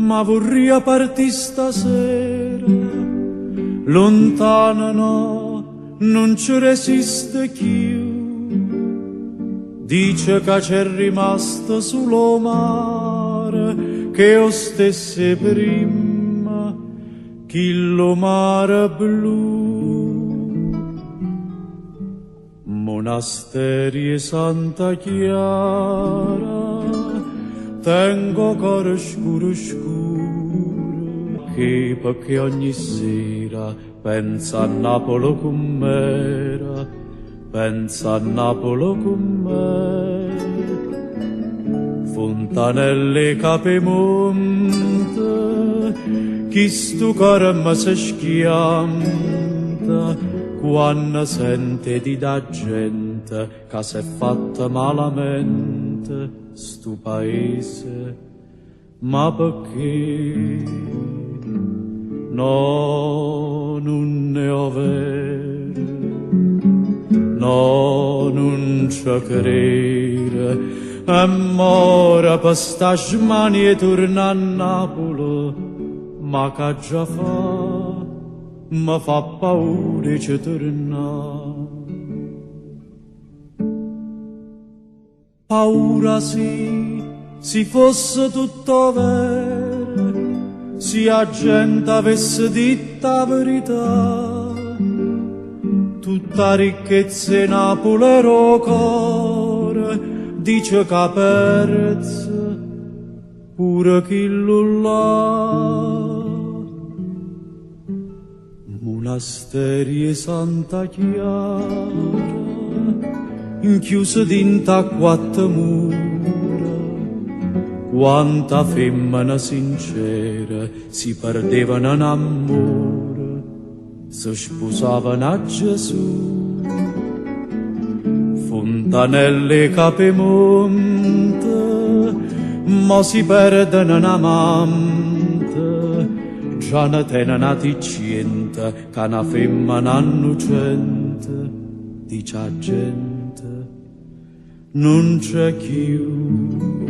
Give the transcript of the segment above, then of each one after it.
Ma vurria partì stasera, luntano no, nun ce resiste cchiù. Dice ca c'è rimasto sulo 'o mare, che è 'o stesso 'e primma, chillu mare blu. Monasteri 'e Santa Chiara, tengo 'o core scuro scuro, che pecché ogni sera penso a Napule comm'era, penso a Napule comm'era. Funtanelle 'e Capemonte, chistu core me se schianta quanno sente 'e di' d' 'a gente ca s'è fatto malamente stu paese. Ma pecché? No, nun è overo, no, nun ce crero, e more pe' sta smania 'e turnà a Napule, ma ch'aggia fà? Me fa paura 'e ce turnà. Paura sì, si fosse tutto overo, si 'a gente avesse ditto 'a verità, tutta 'a ricchezza 'e Napule era 'o core, dice ch'ha perzo pure chillu là. Munasteri 'e Santa Chiara, 'nchiuse dint'a quatte mura, quanta femmene sincere si perdevano n'ammore, se spusavano a Gesù. Funtanelle 'e Capemonte, mo si perdeno n'amante, già ne teneno ati cient ca na femmena 'nnucente, dice 'a gente, nun c'è cchiù.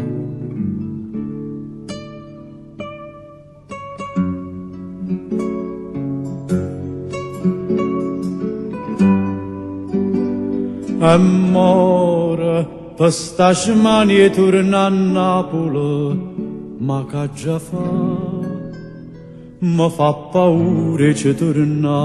E more pe' sta smania 'e turnà a Napule, ma ch'aggia fà? Me fa paura 'e ce turnà.